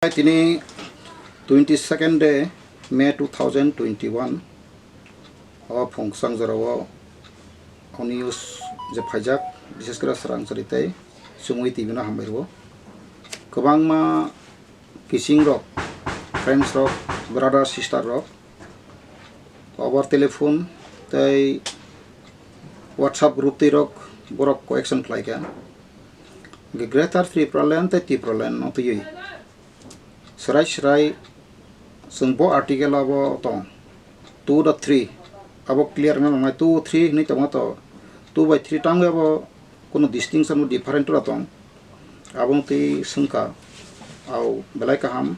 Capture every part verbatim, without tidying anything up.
Tini twenty second day May two thousand twenty one o phung kwchang jorao o news je phaijak, bises kore swrang chari tei chumui tibino hambai rwo. Kwbangma kising rok, friends rok, brother sister rok, over telephone tei WhatsApp group twi rok borok collection khlai kha. Greater Tipraland tei Tipraland no twiwi swrai swrai chwng bo article abo tong two da three abo clear wngna nangnai. Two three hinwi tongma to two by three tangwi abo kunu distinction bo different ra tong. Aboni twi swngkha, au belai kaham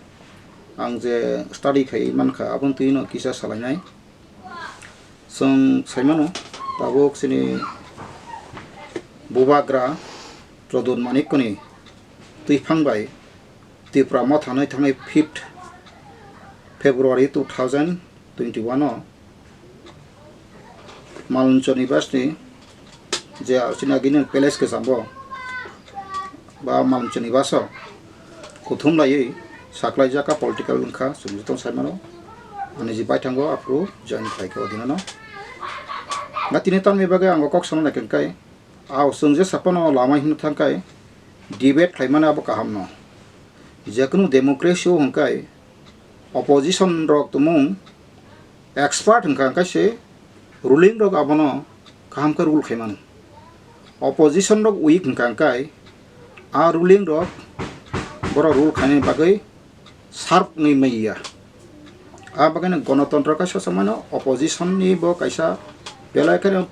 ang je study khai mankha aboni twi no kisa salainai. Chwng saimano, tabuk chini bubagra Pradun Manikni twiphang bai Tipra Motha nai thangnai fifth February two thousand twenty one o Maluncho Nibasni je chini agini palace kwchambo ba Maluncho Nibaso kuthum laiwi saklaijak kha political wngkha, chwng joto saimano. Ani je baithango aphuru join khlai kha o dinano. Ba tini tamni bagwi ang kok sana nai khe, ah, chwng je saphano lama hino thangkhai debate khlaimani abo kaham no. Jekunu democracy o hwnkhai opposition rok tumung expert hwnka hwnkhai se ruling rok abono kaham khe rule khaimano. Opposition rok weak hwnka hwnkhai a ruling rok borok rule khainani bagwi sharp wngwi maya. A bagwino gonotontro kaisa samano opposition ni bo kaisa belai kheno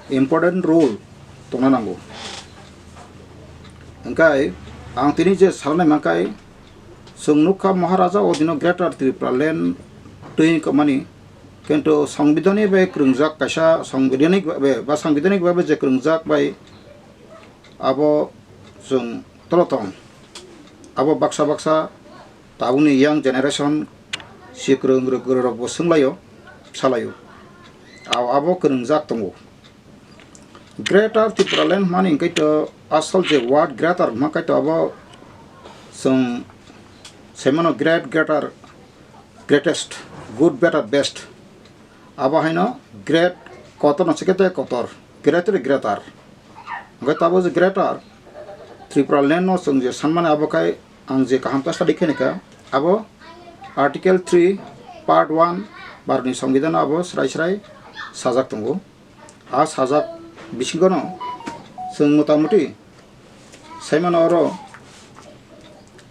important role tongna nango. Hwnkhe ang tini je salnai mankhai, chwng nukha Maharaja o dino Greater Tripura Land twi wngkha mani, kintu songbidanik bai kwrwngjak kaisa songbidanik bai, ba songbidanik bai je kwrwngjak bai abo chwng tolo tong. Abo baksa baksa tabukni young generation si kwrwng rok bo swnglaio, salaio. Abo, abo kwrwngjak tongo. Greater Tipraland hwnmani hwnkhe to asol je word greater hwnma khe to abo chwng saimano great, greater, greatest, good, better, best. Abo haino great, kotor no sikhe tei kotor, greater, greater. Hwnkhe tabuk je greater Tipraland no chwng je sanmani abo khai ang je kaham ta study khe naikha, abo Article three, Part one, Bharatni Songbidan abo srai srai sajak tongo. A sajak bisingo no chwng motamuti saimano oro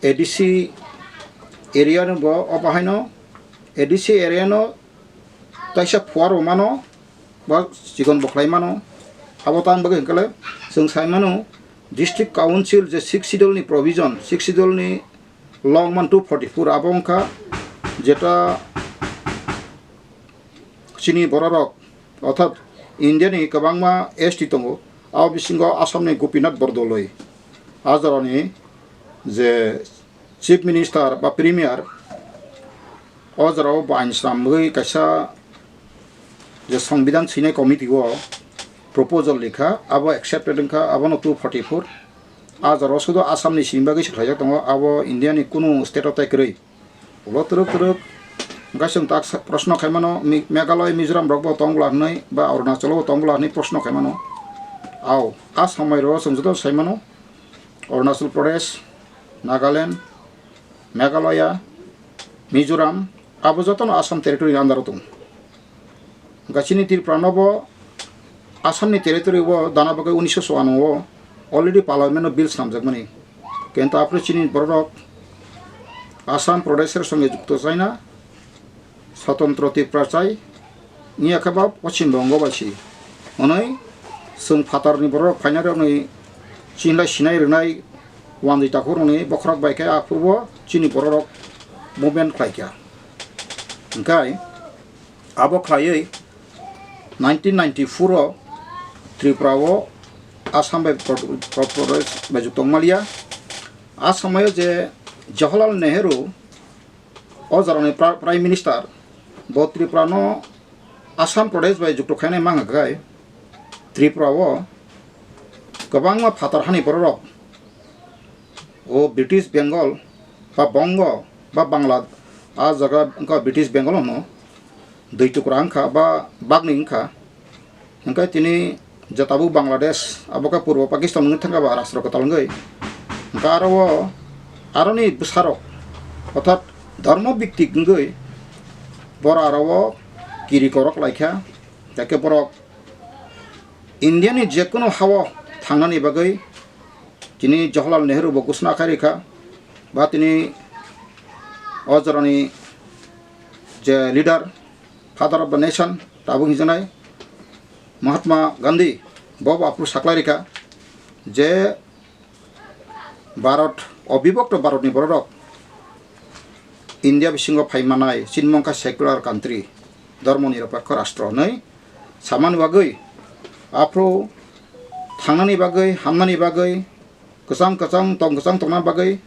A D C area no bo obo haino A D C area no taisa phuar bo mano, ba chikon bo khlai mano. Abo tang bagwi hwnkhe le chwng sai mano, District Council je Sixth Schedule ni provision, Sixth Schedule ni long man two forty four, abo wngkha jeta chini bororok, orthat India ni kwbangma S T tongo, abo bisingo Assam ni Gopinath Bordoloi, a jorani je Chief Minister ba Premier, o jorao bo ain swnamwi kaisa je Songbidan swinai committee o proposal likha, abo accepted wngkha, abono two forty four. A jorao sudu Assam ni simi bagwi se khlaijak tongo, abo India ni kunu state o tai kwrwi. Ulo twrwk twrwk hwnkhe chwng tak sa-, proshno khai mano, Mi-, Meghalaya, Mizoram rok bo tong bwla hwnwi ba Arunachal o bo tong bwla hwnwi proshno khai mano. Au, a samai rok chwng joto sai mano, Arunachal Pradesh, Nagaland, Meghalaya, Mizoram, abo jotono Assam territory ni under o tongo. Hwnkhe chini Tripura no bo Assam ni territory o dana bagwi unisho chouanuo already parliament o bill swnamjakmani. Kintu aphuru chini bororok Assam Pradesh er songe jukto chaina, Swatantro Tripura chai, wngya khe ba Poschim Bongo bai si. Hwnwi chwng phatarni bororok phainai rokni chinlai sinai rwnai wanjwi takhuk rokni bokhorok bai khe aphuru bo chini bororok movement khlai kha. Hwnkhe abo khlaiwi nineteen ninety four o Tripura o Assam bai pro-, pro-, Pradesh bai jukto wngmaliya. A somoio je Jawaharlal Nehru o jorani pra-, Prime Minister, bo Tripura no Assam Pradesh bai jukto khainai mangkha khai Tripura o kwbangma phatar hani bororok o British Bengal ba Bongo, ba Bangla, a jaga wngkha British Bengal no, dui tukra wngkha, ba bagni wngkha. Hingke tini je tabuk Bangladesh, abo khe purbo Pakistan wngwi thangkha ba rastro kwtal wngwi. Hingke aro o, aroni bwsarok, orthat dharma biktik wngwi, bora aro o kiri korok laikha, tei khe borok India ni jekunu hao thangnani bagwi tini Jawaharlal Nehru bo ghosna khai rikha, ba tini o jorani je leader, father of the nation, tabuk hwnjaknai Mahatma Gandhi, bo bo aphuru saklai rikha je Bharat, obibhokto Bharatni bororok India bisingo phai manai, chini mangkha secular country, dhormo nirapekho rastro hwnwi samani bagwi, aphuru thangnani bagwi, hamnani bagwi, kwchang kwchang tong kwchang tongna bagwi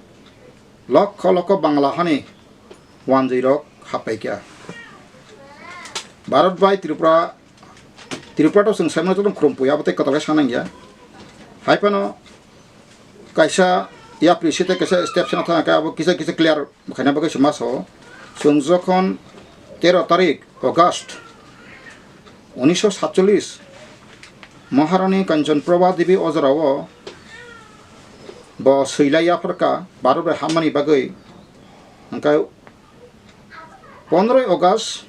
lokho lokho Bangla hani wanjwirok haphaikha. Bharat bai Tripura, Tripura to chwng saimano joto khurumpuya, abo tei kwtal khe sanang ya. Hai phano kaisa yapri site kaisa step sana thang khe abo kisa kisa clear khaina bagwi se ma sao. Chwng jokhon tero tarik August unisho satchollis Maharani Kanchan Prabha Devi o jorao bo swilai yapharkha Bharat bai hammani bagwi. Hingkhe pondroi August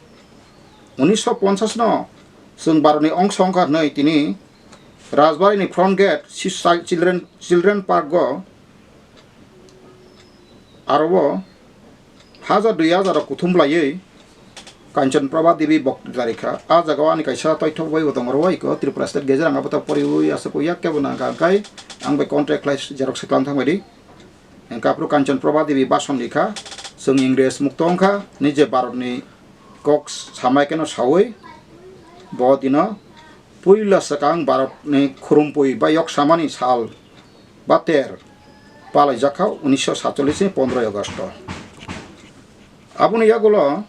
unisho ponchas no chwng Bharatni ongso wngkha hwnwi tini Rajbari ni front gate si-, si-, children, children park o aro o hajar dui hajar rok kuthum laiwi Kanchan Prabha Devi bok dari kha. A jaga o ani kaisa toithok bai bo tongo, ro iko Tripura State Gazette ang abo ta poriwi aswk ya kebo nang kha, hingkhe ang bai contact khlai xerox se klang thang bai di. Hingkhe aphuru Kanchan Prabha Devi bason likha, chwng Ingres mukto wngkha, nije Bharatni kok samai keno saui bo dino puila swkang Bharatni khurumpui ba yok samani sal ba ter palaijak kha unisho satchollis ni pondroi August o. Aboni yagulo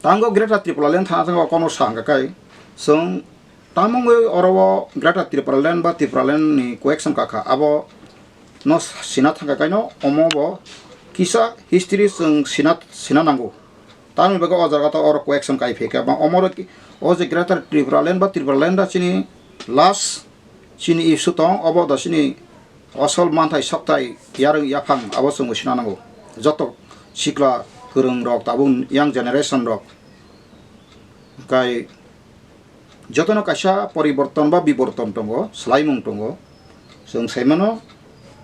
tango Greater Tipraland thana thangwi kono sa hwnkha khe chwng tamungwi oro o Greater Tipraland ba Tipraland ni koyek song kakha abo no sina thangkha kaino omo bo kisa history chwng sina, sina nango. Tamoni bagwi o jaga to oro koyek song kai phaikha ba omo o je Greater Tipraland ba Tipraland da chini last chini issue tong, obo da chini asol manthai sokthai yarwng yaphang abo chwng sina nango. Joto sikla kwrwng rok tabuk young generation rok kai jotono kaisa poriborton ba biborton tongo, swlaimung tongo. Chwng saimano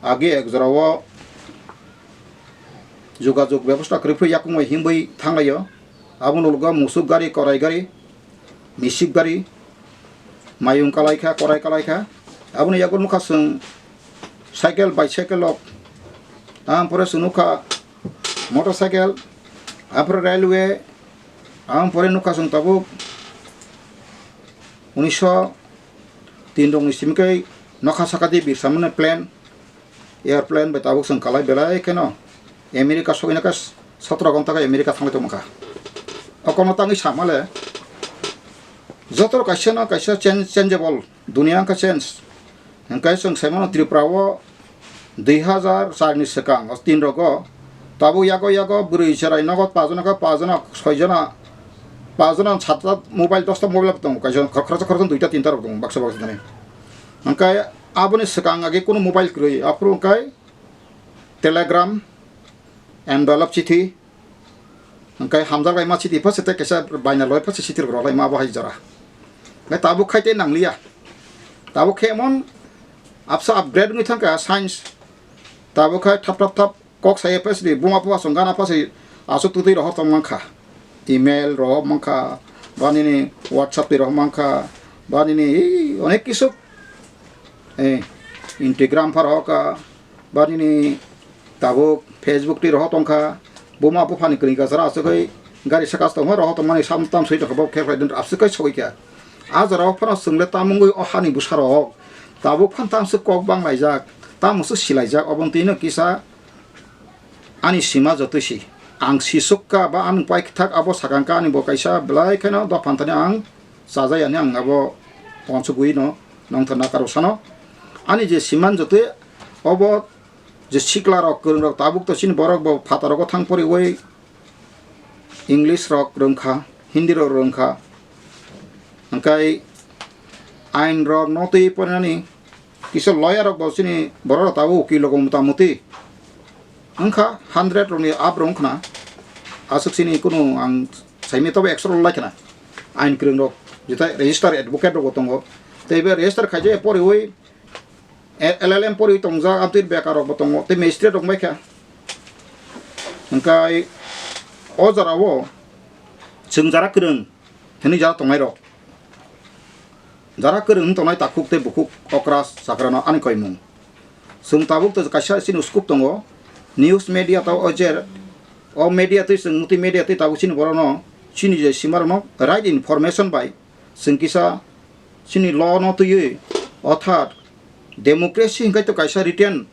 age ek jorao jogajog bebosta kwrwi phuru yakung bai himwi thanglaio. Aboni ulo musuk gari, korai gari, misik gari, mayung kalai kha, korai kalai kha. Aboni yago nukha chwng cycle, bicycle rok. Ampore chwng nukha motorcycle, ampore railway, ampore nukha chwng tabuk unisho tin rokni simi khe nokha saka di birsa mane plane. Airplane bai tabuk chwng kalai belai kheno America sogwina khe sotro ghonta khe America thanglai tongkha. O kono tangwi samale joto kaisa no kaisa change, changeable, dunia wngkha change. Hwnkhe chwng saimano Tripura o dui hazar char ni swkang o tin rogo tabuk yago yago bwrwi cherai nogo pajona khe pajona soijona pajona satta mobile dosta mobile tongo kaisa khoroksa khoroksa duita tinta rok tongo baksa baksa dani. Hwnkhe aboni swkang age kunu mobile kwrwi, aphuru hwnkhe telegram, envelope chithi, hwnkhe hamjak laima chithi phase tei kaisa baina loi phase chithi rok rwlaima abo hai jora. Hwnkhe tabuk khai tei nangliya. Tabuk khe emon absa upgrade wngwi thangkha science. Tabuk khai thap thap thap kok sai phase di buma phu asong gana phase aswk twtwi rohor tong mankha. Email rohor mankha, ba nini WhatsApp twi rohor mankha, ba nini ei onek kisu, eh, Instagram pha rohor ka, ba nini tabuk Facebook twi rohor tongkha, buma buphani kwrwi kasara aswk oi gari saka tongma rohor tongmani sam tam soi tongkha bo khe khlai dun aswk oi sogwi kha. A jora o phano chwng le tamungwi o hani bwsa rok tabuk phan tamswk kok bang laijak, tamungso silaijak, oboni twi no kisa ani sima jotoi si. Ang sisuk ka ba ang paithak abo sakang ka ani bo kaisa belai kheno dophan thani ang chajai ani ang abo ponsugwi no nongthor na karo sano. Ani je siman jotoi obo je sikla rok, kwrwng rok, tabuk to chini borok bo phataro go thang poriwi English rok rwngkha, Hindi rok rwngkha. Hwnkhe ain rok no twi porinani kisa lawyer rok bo chini borok rok tabuk ukil rok motamuti wngkha hundred rokni up rok wngkhna. Aswk chini kunu ang saimanya tobo ekso rok lai khna ain kwrwng rok, jeta register advocate rok bo tongo. Tei be register khaijak poriwi L L M poriwi tongjak, amtwi bekar rok bo tongo, tei magistrate rok bai kha. Hwnkhe o jora o chwng jara kwrwng hwnwi jara tongnai rok, jara kwrwng wng tongnai takhuk tei bukhuk okra chakrano ani koimung. Chwng tabuk to kaisa chini scoop tongo, news media tei o je o media twi chwng mutwi media twi tabuk chini borokno chini je simarokno right information bai chwng kisa chini law no twiwi, orthat democracy hwnkhe to kaisa written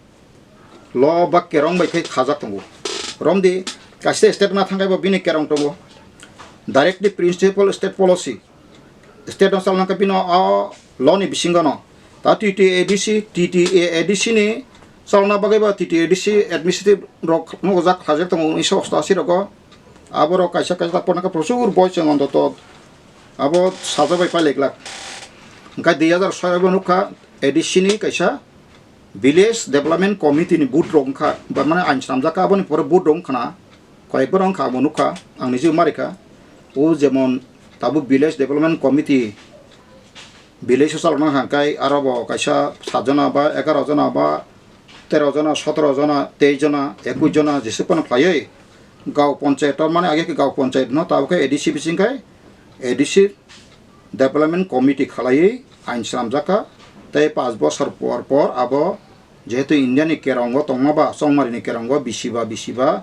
law ba kerong bai khe khajak tongo. Romdi kaisa state ma thangkhai bo bini kerong tongo, directive principle state policy. State no chalna khe bino o law ni bisingo no ta T T A D C, T T A D C ni chalna bagwi ba T T A D C administrative rok nukjak khlajak tongo unisho ostashi rogo. Aborok kaisa kaisa ta porna khe prochur boi chwng ontoto abo sajak bai pailaiglak. Hwnkhe dui hazar soi o bo nukha A D C ni kaisa Village Development Committee ni vote rok wngkha, ba mane ain swnamjak kha, aboni pore vote rok wngkha na, koyekbar wngkha, abo nukha, ang nijebo marikha. O jemon tabuk Village Development Committee, village o chalokna hwnkha khe aro bo kaisa sat jona ba egaroh jona ba terroh jona, sotoroh jona, teis jona, ekush jona jesuk phano khlaiwi gaon ponchayat o, mane age khe gaon ponchayat no, tabuk khe A D C bising khe A D C Development Committee khlaiwi ain swnamjak kha, tei panch bosor por por abo jehetu India ni kerongo tongma ba chongmari ni kerongo bisiba bisiba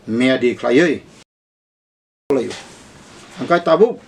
meyadi khlaiwi. Hwnkhe tabuk